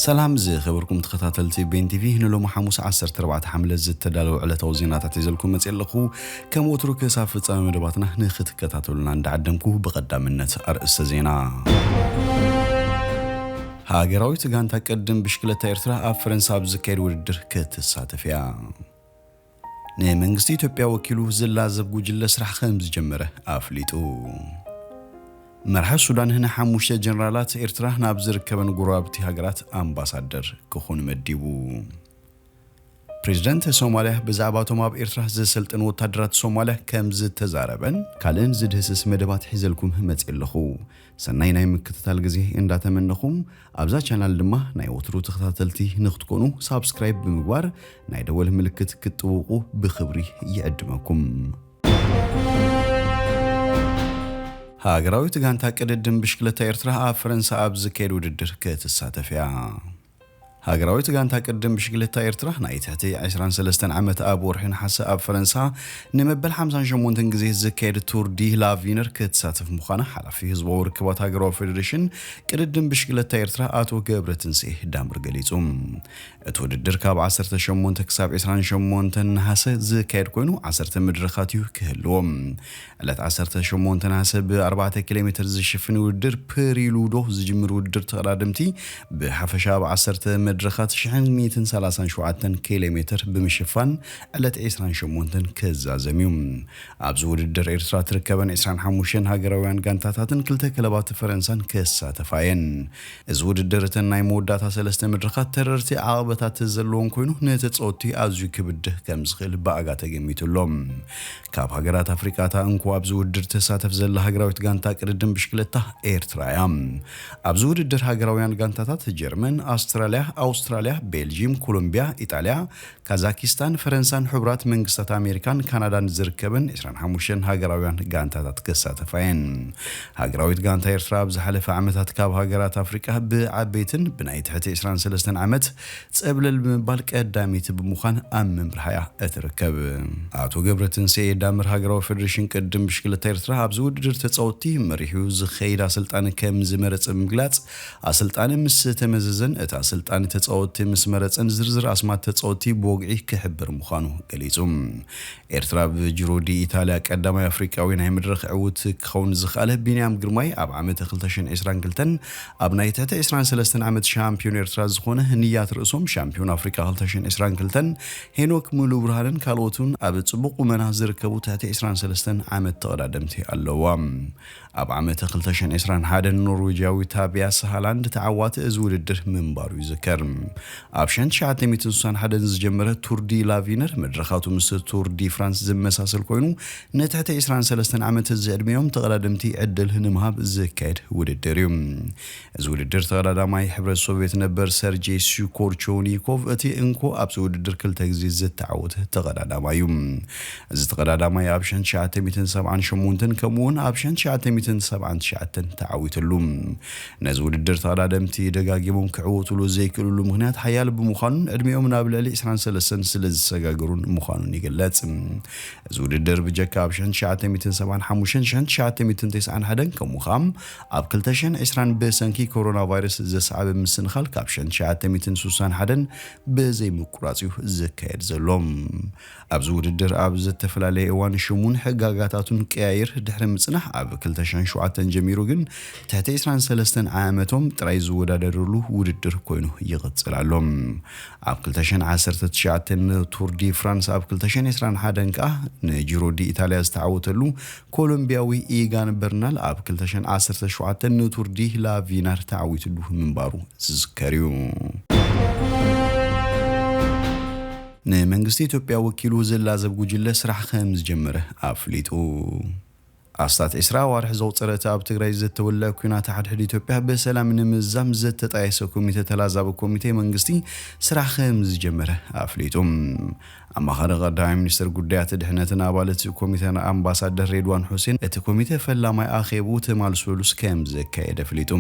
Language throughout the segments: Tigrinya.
ሰላም ዝኸበርኩም ተኸታተልቲ ቤን ቲቪ፣ ንሎሚ ሓሙስ ዓሰርተ ኣርባዕተ ሓምለ ዝተዳለዉ ዕለታዊ ዜናታት ሒዘልኩም መፅእ ኣለኹ። ከም ወትሩ ክሳብ ፍጻሜ መደባትና ንኽትከታተሉና እንዳዓደምኩ፣ ብቐዳምነት ኣርእስተ ዜና። ሃገራዊት ጋንታ ቅድም ብሽክለታ ኤርትራ ኣብ ፈረንሳ ኣብ ዝካየድ ውድድር ክትሳተፍ እያ። ንመንግስቲ ኢትዮጵያ ወኪሉ ዝላዘብ ጉጅለ ስራሕ ከም ዝጀመረ ኣፍሊጡ። መራሒ ሱዳን ንሓሙሽተ ጀነራላት ኤርትራ ናብ ዝርከበን ጎረባብቲ ሃገራት ኣምባሳደር ክኾን መዲቡ። ፕሬዝዳንት ሶማልያ ብዛዕባ እቶም ኣብ ኤርትራ ዘሰልጠኑ ወታደራት ሶማልያ ከም ዝተዛረበን ካልእን ዝድህስስ መደባት ሒዘልኩም መፅእ ኣለኹ። ሰናይ ናይ ምክትታል ግዜ እንዳተመነኹም፣ ኣብዛ ቻናል ድማ ናይ ወትሩ ተኸታተልቲ ንክትኮኑ ሳብስክራይብ ብምግባር ናይ ደወል ምልክት ክትጥውቁ ብኽብሪ ይዕድመኩም። ሃገራዊት ጋንታ ቅድድም ብሽክለታ ኤርትራ ኣብ ፈረንሳ ኣብ ዝካየድ ውድድር ክትሳተፍ እያ። ሃገራዊት ጋንታ ቅድም ብሽክለታ ኤርትራ ናይ ትሕቲ ዕስራን ሰለስተን ዓመት ኣብ ወርሒ ነሓሰ ኣብ ፈረንሳ ንመበል ሓምሳን ሸሞንተን ግዜ ዝካየድ ቱር ዲ ላቪነር ክትሳተፍ ምዃና ሓላፊ ህዝባዊ ርክባት ሃገራዊ ፌዴሬሽን ቅድድም ብሽክለታ ኤርትራ ኣቶ ገብረትንስኤ ዳምር ገሊጹ። እቲ ውድድር ካብ ዓሰርተ ሸሞንተ ክሳብ ዕስራን ሸሞንተን ነሓሰ ዝካየድ ኮይኑ፣ ዓሰርተ መድረኻት እዩ ክህልዎ። ዕለት ዓሰርተ ሸሞንተ ነሓሰ ብ ኣርባዕተ ኪሎ ሜትር ዝሽፍን ውድድር ፕሪሉዶ ዝጅምር ውድድር ተቐዳደምቲ ብሓፈሻ ኣብ ዓሰርተ መድረኻት ሽሕን ሚእትን ሰላሳን ሸውዓተን ኪሎ ሜትር ብምሽፋን ዕለት ዕስራን ሸሞንተን ክዛዘም እዩ። ኣብዚ ውድድር ኤርትራ ትርከበን ዕስራን ሓሙሽተን ሃገራውያን ጋንታታትን ክልተ ክለባት ፈረንሳን ክሳተፋ እየን። እዚ ውድድር እተን ናይ መወዳእታ ሰለስተ መድረኻት ተረርቲ ዓቐበታት ዘለዎን ኮይኑ፣ ንተጻወትቲ ኣዝዩ ክብድህ ከም ዝኽእል ብኣጋ ተገሚቱ ኣሎ። ካብ ሃገራት ኣፍሪቃ እታ እንኮ ኣብዚ ውድድር ትሳተፍ ዘላ ሃገራዊት ጋንታ ቅድድም ብሽክለታ ኤርትራ እያ። ኣብዚ ውድድር ሃገራውያን ጋንታታት ጀርመን፣ ኣውስትራልያ፣ ኣውስትራልያ፣ ቤልጂም፣ ኮሎምቢያ፣ ኢጣልያ፣ ካዛኪስታን፣ ፈረንሳን ሕቡራት መንግስታት ኣሜሪካን ካናዳን ዝርከበን ዕስራን ሓሙሽተን ሃገራውያን ጋንታታት ክሳተፋ እየን። ሃገራዊት ጋንታ ኤርትራ ኣብ ዝሓለፈ ዓመታት ካብ ሃገራት ኣፍሪቃ ብዓበይትን ብናይ ትሕቲ ዕስራን ሰለስተን ዓመት ጸብለል ብምባል ቀዳሚት ብምዃን ኣብ ምምራሕ እያ እትርከብ። ኣቶ ገብረትንስኤ ዳምር ሃገራዊ ፌዴሬሽን ቅድም ብሽክለታ ኤርትራ ኣብዚ ውድድር ተጻወትቲ መሪሑ ዝኸይድ ኣሰልጣኒ ከም ዝመረጸ ብምግላጽ፣ ኣሰልጣኒ ምስ ተመዘዘን እቲ ኣሰልጣኒ ተጻወትቲ ምስ መረጸን ዝርዝር ኣስማት ተጻወትቲ ብወግዒ ክሕብር ምዃኑ ገሊጹ። ኤርትራ ብጅሮ ዲ ኢታልያ ቀዳማይ ኣፍሪቃዊ ናይ መድረኽ ዕዉት ክኸውን ዝኸኣለ ቢንያም ግርማይ ኣብ ዓመተ ክልተ ሽሕን ዕስራን ክልተን ኣብ ናይ ትሕቲ ዕስራን ሰለስተን ዓመት ሻምፒዮን ኤርትራ ዝኾነ ንያት ርእሶም ሻምፒዮን ኣፍሪቃ ክልተ ሽሕን ዕስራን ክልተን ሄኖክ ሙሉ ብርሃንን ካልኦትን ኣብ ጽቡቕ ቁመና ዝርከቡ ትሕቲ ዕስራን ሰለስተን ዓመት ተቐዳደምቲ ኣለዋ። ኣብ ዓመተ ክልተ ሽሕን ዕስራን ሓደን ኖርዌጃዊ ታቢያስ ሃላንድ ተዓዋቲ እዚ ውድድር ምንባሩ ይዝከር። ኣብ ሽሕን ትሽዓተ ሚእትን ስሳን ሓደን ዝጀመረ ቱር ዲ ላቪነር መድረኻቱ ምስ ቱር ዲ ፍራንስ ዝመሳሰል ኮይኑ፣ ንትሕቲ ዕስራን ሰለስተን ዓመት ዝዕድሚኦም ተቐዳደምቲ ዕድል ንምሃብ ዝካየድ ውድድር እዩ። እዚ ውድድር ተቐዳዳማይ ሕብረት ሶቪየት ነበር ሰርጄይ ሱኮርቾኒኮቭ እቲ እንኮ ኣብዚ ውድድር ክልተ ግዜ ዝተዓወተ ተቐዳዳማይ እዩ። እዚ ተቐዳዳማይ ኣብ ሽሕን ትሽዓተ ሚእትን ሰብዓን ሸሞንተን ከምኡ እውን ኣብ ሽሕን ትሽዓተ ሚእትን ሰብዓን ትሽዓተን ተዓዊትሉ። ነዚ ውድድር ተቐዳደምቲ ደጋጊሞም ክዕወትሉ ዘይክእልሉ ምኽንያት ሓያል ብምዃኑን ዕድሚኦም ናብ ልዕሊ ዕስራን ሰለስተን ስለ ዝሰጋገሩን ምዃኑን ይግለጽ። እዚ ውድድር ብጀካ ኣብ ሽሕን ትሽዓተ ሚእትን ሰብዓን ሓሙሽተን ሽሕን ትሽዓተ ሚእትን ተስዓን ሓደን ከምኡ ኸኣ ኣብ ክልተ ሽሕን ዕስራን ብሰንኪ ኮሮና ቫይረስ ዘስዓበ ምስንኻል ካብ ሽሕን ትሽዓተ ሚእትን ስሳን ሓደን ብዘይምቁራጽ እዩ ዝካየድ ዘሎ። ኣብዚ ውድድር ኣብ ዝተፈላለየ እዋን ሽሙን ሕጋጋታቱን ቀያይር ድሕሪ ምጽናሕ፣ ኣብ ክልተ ሽሕን ሸውዓተን ጀሚሩ ግን ትሕቲ ዕስራን ሰለስተን ዓመቶም ጥራይ ዝወዳደርሉ ውድድር ኮይኑ ይቕጽል ኣሎ። ኣብ ክልተ ሽሕን ዓሰርተ ትሽዓተን ንቱር ዲ ፍራንስ፣ ኣብ ክልተ ሽሕን ዕስራን ሓደን ከኣ ንጂሮ ዲ ኢታልያ ዝተዓወተሉ ኮሎምቢያዊ ኢጋን በርናል ኣብ ክልተ ሽሕን ዓሰርተ ሸውዓተን ንቱር ዲ ላቪናር ተዓዊትሉ ምንባሩ ዝዝከር እዩ። ንመንግስቲ ኢትዮጵያ ወኪሉ ዝላዘብ ጉጅለ ስራሕ ከም ዝጀመረ ኣፍሊጡ። ኣስታት ዕስራ ኣዋርሕ ዘቑጸረ እቲ ኣብ ትግራይ ዝተወልዐ ኲናት ሓድሕድ ኢትዮጵያ ብሰላም ንምዝዛም ዝተጣየሰ ኮሚተ ተላዛቢ ኮሚቴ መንግስቲ ስራሕ ከም ዝጀመረ ኣፍሊጡ። ኣማኻሪ ቀዳማይ ሚኒስትር ጉዳያት ድሕነትን ኣባል እቲ ኮሚተን ኣምባሳደር ሬድዋን ሑሴን፣ እቲ ኮሚተ ፈላማይ ኣኼብኡ ትማል ሰሉስ ከም ዘካየደ ኣፍሊጡ።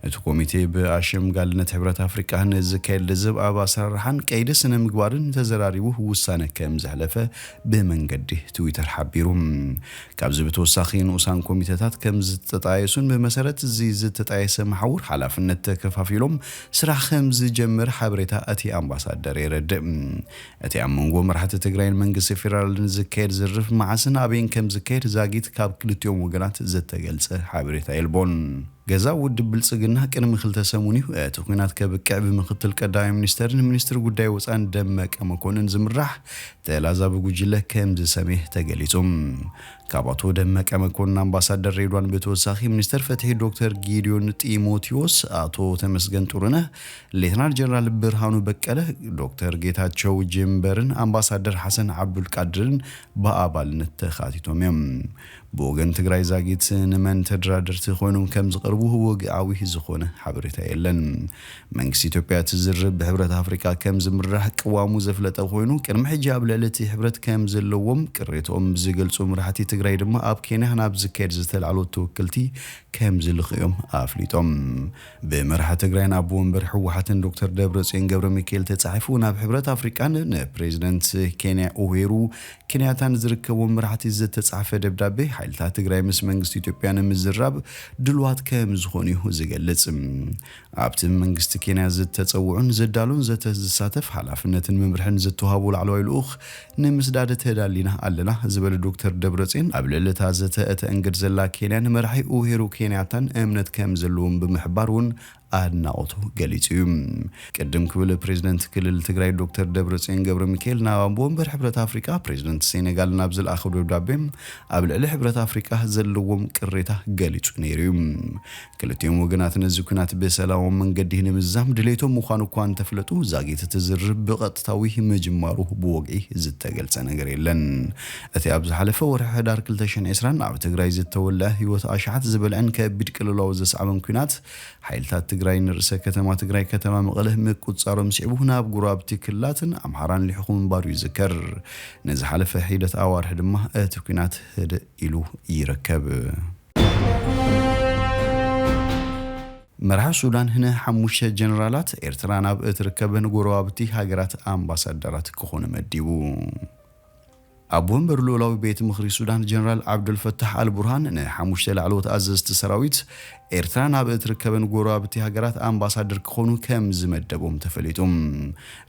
እቲ ኮሚቴ ብኣሸምጋልነት ሕብረት ኣፍሪቃ ንዝካየድ ልዝብ ኣብ ኣሰራርሓን ቀይዲ ስነ ምግባርን ተዘራሪቡ ውሳነ ከም ዘሕለፈ ብመንገዲ ትዊተር ሓቢሩ። ካብዚ ብተወሳኺ ንኡሳን ኮሚተታት ከም ዝተጣየሱን ብመሰረት እዚ ዝተጣየሰ መሓውር ሓላፍነት ተከፋፊሎም ስራሕ ከም ዝጀመረ ሓበሬታ እቲ ኣምባሳደር የረድእ። እቲ ኣብ መንጎ መራሕቲ ትግራይን መንግስቲ ፌደራልን ዝካየድ ዝርፍ መዓስን ኣበይን ከም ዝካየድ ዛጊት ካብ ክልቲኦም ወገናት ዝተገልጸ ሓበሬታ የልቦን። ገዛ ውድብ ብልጽግና ቅድሚ ክልተ ሰሙን እዩ እቲ ኲናት ከብቅዕ ብምክትል ቀዳማይ ሚኒስተርን ሚኒስትሪ ጉዳይ ወጻን ደመቀ መኮንን ዝምራሕ ተላዛቢ ጉጅለ ከም ዝሰምየ ተገሊጹ። ካብ ኣቶ ደመቀ መኮንን ኣምባሳደር ሬድዋን ብተወሳኺ ሚኒስተር ፍትሒ ዶክተር ጊዲዮን ጢሞቴዎስ፣ ኣቶ ተመስገን ጥሩነህ፣ ሌተናል ጀነራል ብርሃኑ በቀለ፣ ዶክተር ጌታቸው ጀንበርን ኣምባሳደር ሓሰን ዓብዱልቃድርን ብኣባልነት ተኻቲቶም እዮም። ብወገን ትግራይ ዛጊት ንመን ተደራደርቲ ኮይኖም ከም ዝቐርቡ ወግዓዊ ዝኾነ ሓበሬታ የለን። መንግስቲ ኢትዮጵያ እቲ ዝርብ ብሕብረት ኣፍሪቃ ከም ዝምራሕ ቅዋሙ ዘፍለጠ ኮይኑ፣ ቅድሚ ሕጂ ኣብ ልዕሊ እቲ ሕብረት ከም ዘለዎም ቅሬትኦም ዝገልጹ መራሕቲ ትግራይ ድማ ኣብ ኬንያ ናብ ዝካየድ ዝተላዕሉ ተወከልቲ ከም ዝልኽዮም ኣፍሊጦም። ብመራሒ ትግራይን ኣቦ ወንበር ህወሓትን ዶክተር ደብረጽዮን ገብረ ሚካኤል ተጻሒፉ ናብ ሕብረት ኣፍሪቃን ንፕሬዚደንት ኬንያ ኡሄሩ ኬንያታን ዝርከቦም መራሕቲ ዝተጻሕፈ ደብዳቤ፣ ሓይልታት ትግራይ ምስ መንግስቲ ኢትዮጵያ ንምዝራብ ድልዋት ከም ዝኾኑ እዩ ዝገልጽ። ኣብቲ መንግስቲ ኬንያ ዝተጸውዑን ዘዳሉን ዘተ ዝሳተፍ ሓላፍነትን መምርሕን ዝተዋህቦ ላዕለዋይ ልኡኽ ንምስዳድ ተዳሊና ኣለና ዝበለ ዶክተር ደብረጽዮን፣ ኣብ ልዕሊ እታ ዘተ እተእንግድ ዘላ ኬንያን መራሒ ኡሄሩ ኬንያታን እምነት ከም ዘለዎም ብምሕባር እውን ኣድናቖቱ ገሊጹ እዩ። ቅድም ክብል ፕሬዚደንት ክልል ትግራይ ዶክተር ደብረጽዮን ገብረ ሚካኤል ናብ ኣቦ ወንበር ሕብረት ኣፍሪቃ ፕሬዚደንት ሴኔጋል ናብ ዝለኣኸ ደብዳቤ፣ ኣብ ልዕሊ ሕብረት ኣፍሪቃ ዘለዎም ቅሬታ ገሊጹ ነይሩ እዩ። ክልቲኦም ወገናት ነዚ ኲናት ብሰላማዊ መንገዲ ንምዝዛም ድሌቶም ምዃኑ እኳ እንተፍለጡ፣ ዛጊት እቲ ዝርብ ብቐጥታዊ ምጅማሩ ብወግዒ ዝተገልጸ ነገር የለን። እቲ ኣብ ዝሓለፈ ወርሒ ሕዳር ክልተ ሽሕን ዕስራን ኣብ ትግራይ ዝተወልዐ ህይወት ኣሽሓት ዝበልዐን ከቢድ ቅልውላው ዘስዓበን ኲናት፣ ሓይልታት ትግራይ ንርእሰ ከተማ ትግራይ ከተማ መቐለ ምቁጽጻሮም ስዒቡ ናብ ጎረባብቲ ክልላትን ኣምሓራን ልሒኹ ምንባሩ ይዝከር። ንዝሓለፈ ሒደት ኣዋርሕ ድማ እቲ ኲናት ህድእ ኢሉ ይርከብ። መራሒ ሱዳን ንሓሙሽተ ጀነራላት ኤርትራ ናብ እትርከበን ጎረባብቲ ሃገራት ኣምባሳደራት ክኾኑ መዲቡ። ኣቦ ወንበር ልኡላዊ ቤት ምኽሪ ሱዳን ጀነራል ዓብዱልፈታሕ ኣልቡርሃን ንሓሙሽተ ላዕለዎት ኣዘዝቲ ሰራዊት ኤርትራ ናብ እትርከበን ጎረባብቲ ሃገራት ኣምባሳደር ክኾኑ ከም ዝመደቦም ተፈሊጡ።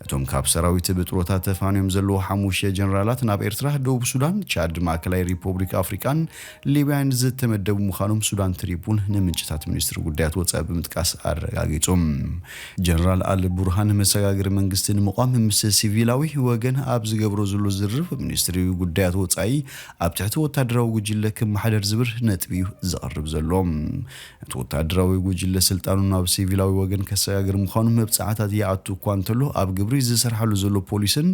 እቶም ካብ ሰራዊት ብጥሮታ ተፋንዮም ዘለዉ ሓሙሽተ ጀነራላት ናብ ኤርትራ፣ ደቡብ ሱዳን፣ ቻድ፣ ማእከላይ ሪፖብሊክ ኣፍሪቃን ሊብያን ዝተመደቡ ምዃኖም ሱዳን ትሪቡን ንምንጭታት ሚኒስትሪ ጉዳያት ወጻኢ ብምጥቃስ ኣረጋጊጹ። ጀነራል ኣል ቡርሃን መሰጋገሪ መንግስቲ ንምቋም ምስ ሲቪላዊ ወገን ኣብ ዝገብሮ ዘሎ ዝርርብ፣ ሚኒስትሪ ጉዳያት ወጻኢ ኣብ ትሕቲ ወታደራዊ ጉጅለ ክመሓደር ዝብል ነጥቢ እዩ ዘቕርብ ዘሎ። እቲ ወታደራዊ ጉጅለ ስልጣኑ ናብ ሲቪላዊ ወገን ከሰጋግር ምዃኑ መብጽዓታት ይኣቱ እኳ እንተሎ፣ ኣብ ግብሪ ዝሰርሓሉ ዘሎ ፖሊስን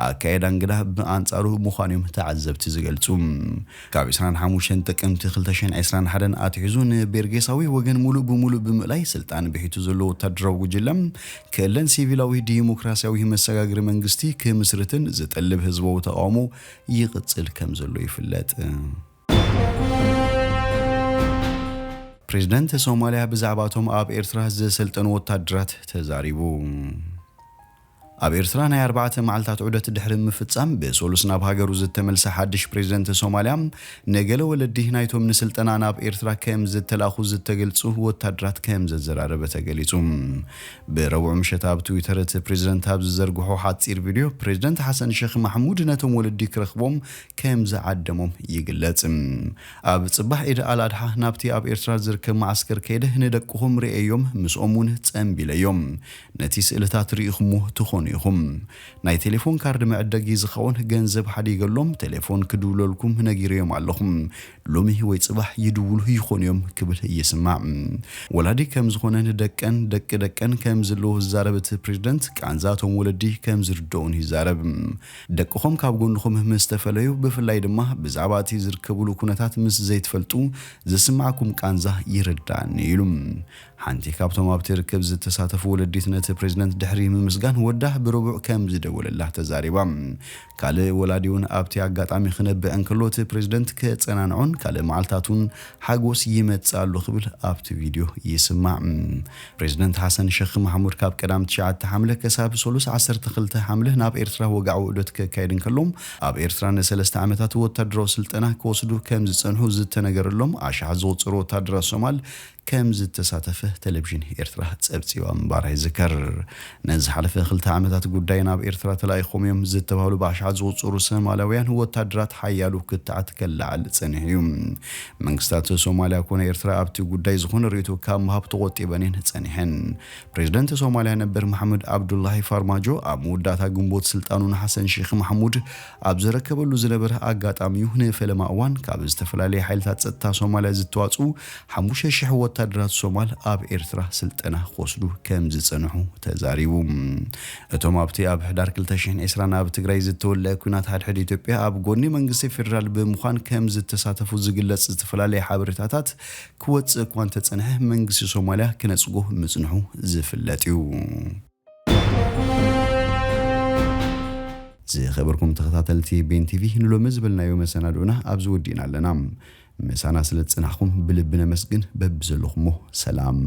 ኣካየዳን ግና ብኣንጻሩ ምዃኑ እዮም ተዓዘብቲ ዝገልጹ። ካብ ዕስራን ሓሙሽተን ጥቅምቲ ክልተ ሽሕን ዕስራን ሓደን ኣትሒዙ ንቤርጌሳዊ ወገን ሙሉእ ብሙሉእ ብምእላይ ስልጣን ብሒቱ ዘሎ ወታደራዊ ጉጅለ፣ ክእለን ሲቪላዊ ዲሞክራሲያዊ መሰጋገሪ መንግስቲ ክምስርትን ዝጠልብ ህዝባዊ ተቓውሞ ይቕጽል ከም ዘሎ ይፍለጥ። ፕሬዝደንት ሶማልያ ብዛዕባ እቶም ኣብ ኤርትራ ዝሰልጠኑ ወታደራት ተዛሪቡ። ኣብ ኤርትራ ናይ ኣርባዕተ መዓልታት ዑደት ድሕሪ ምፍጻም፣ ብሰሉስ ናብ ሃገሩ ዝተመልሰ ሓድሽ ፕሬዝደንት ሶማልያ፣ ንገለ ወለዲ ናይቶም ንስልጠና ናብ ኤርትራ ከም ዝተላእኹ ዝተገልጹ ወታደራት ከም ዘዘራረበ ተገሊጹ። ብረቡዕ ምሸት ኣብ ትዊተር እቲ ፕሬዝደንት ኣብ ዝዘርግሖ ሓጺር ቪድዮ፣ ፕሬዝደንት ሓሰን ሸኽ ማሕሙድ ነቶም ወለዲ ክረኽቦም ከም ዝዓደሞም ይግለጽ። ኣብ ጽባሕ ዒድ ኣል ኣድሓ ናብቲ ኣብ ኤርትራ ዝርከብ መዓስከር ከይደ ንደቅኹም ርእየዮም፣ ምስኦም እውን ጸንቢለዮም። ነቲ ስእልታት ርኢኹሞ ትኾኑ ኢኹም። ናይ ቴሌፎን ካርድ መዕደጊ ዝኸውን ገንዘብ ሓዲገሎም፣ ቴሌፎን ክድውለልኩም ነጊረዮም ኣለኹም። ሎሚ ወይ ጽባሕ ይድውሉ ይኾኑ እዮም ክብል ይስማዕ። ወላዲ ከም ዝኾነ ንደቀን ደቂ ደቀን ከም ዘለዎ ዝዛረብ እቲ ፕሬዝደንት፣ ቃንዛ እቶም ወለዲ ከም ዝርድኦን ይዛረብ። ደቅኹም ካብ ጎንኹም ምስ ተፈለዩ፣ ብፍላይ ድማ ብዛዕባ እቲ ዝርከብሉ ኩነታት ምስ ዘይትፈልጡ፣ ዝስማዕኩም ቃንዛ ይርዳእኒ ኢሉ። ሓንቲ ካብቶም ኣብቲ ርክብ ዝተሳተፉ ወለዲት ነቲ ፕሬዝደንት ድሕሪ ምምስጋን፣ ወዳ ብረቡዕ ከም ዝደወለላ ተዛሪባ። ካልእ ወላዲ እውን ኣብቲ ኣጋጣሚ ክነብዕ እንከሎ፣ እቲ ፕሬዝደንት ከጸናንዖን ካልእ መዓልታት እውን ሓጎስ ይመጽእ ኣሎ ክብል ኣብቲ ቪድዮ ይስማዕ። ፕሬዝደንት ሓሰን ሸኽ ማሕሙድ ካብ ቀዳም ትሽዓተ ሓምለ ከሳብ ሰሉስ ዓሰርተ ክልተ ሓምለ ናብ ኤርትራ ወግዓዊ ዑደት ከካይድ እንከሎ፣ ኣብ ኤርትራ ንሰለስተ ዓመታት ወታደራዊ ስልጠና ክወስዱ ከም ዝጸንሑ ዝተነገረሎም ኣሽሓት ዝቑጸሩ ወታደራት ሶማል ከም ዝተሳተፈ ቴሌቪዥን ኤርትራ ጸብጺባ ምንባራ ይዝከር። ንዝሓለፈ ክልተ ዓመታት ጉዳይ ናብ ኤርትራ ተላኢኾም እዮም ዝተባህሉ ብኣሽሓት ዝቑጸሩ ሶማላውያን ወታደራት ሓያሉ ክትዓት ከለዓል ጸኒሑ እዩ። መንግስታት ሶማልያ ኮነ ኤርትራ ኣብቲ ጉዳይ ዝኾነ ርእይቶ ካብ ምሃብ ተቖጢበን እየን ጸኒሐን። ፕሬዝደንት ሶማልያ ነበር መሓመድ ኣብዱላሂ ፋርማጆ ኣብ መወዳእታ ግንቦት ስልጣኑ ንሓሰን ሼኽ ማሕሙድ ኣብ ዘረከበሉ ዝነበረ ኣጋጣሚ እዩ ንፈለማ እዋን ካብ ዝተፈላለዩ ሓይልታት ጸጥታ ሶማልያ ዝተዋጽኡ ሓሙሽተ ሽሕ ወታደራት ሶማል ኣብ ኤርትራ ስልጠና ክወስዱ ከም ዝጸንሑ ተዛሪቡ። እቶም ኣብቲ ኣብ ሕዳር ክልተ ሽሕን ዕስራን ኣብ ትግራይ ዝተወልዐ ኲናት ሓድሕድ ኢትዮጵያ ኣብ ጎኒ መንግስቲ ፌዴራል ብምዃን ከም ዝተሳተፉ ዝግለጽ ዝተፈላለዩ ሓበሬታታት ክወጽእ እኳ እንተጸንሐ፣ መንግስቲ ሶማልያ ክነጽጎ ምጽንሑ ዝፍለጥ እዩ። ዝኸበርኩም ተኸታተልቲ ቤን ቲቪ፣ ንሎሚ ዝበልናዮ መሰናድኦና ኣብዚ ወዲእና ኣለና። ምሳና ስለ ዝጸናሕኩም ብልቢ ነመስግን። በብዘለኹሞ ሰላም።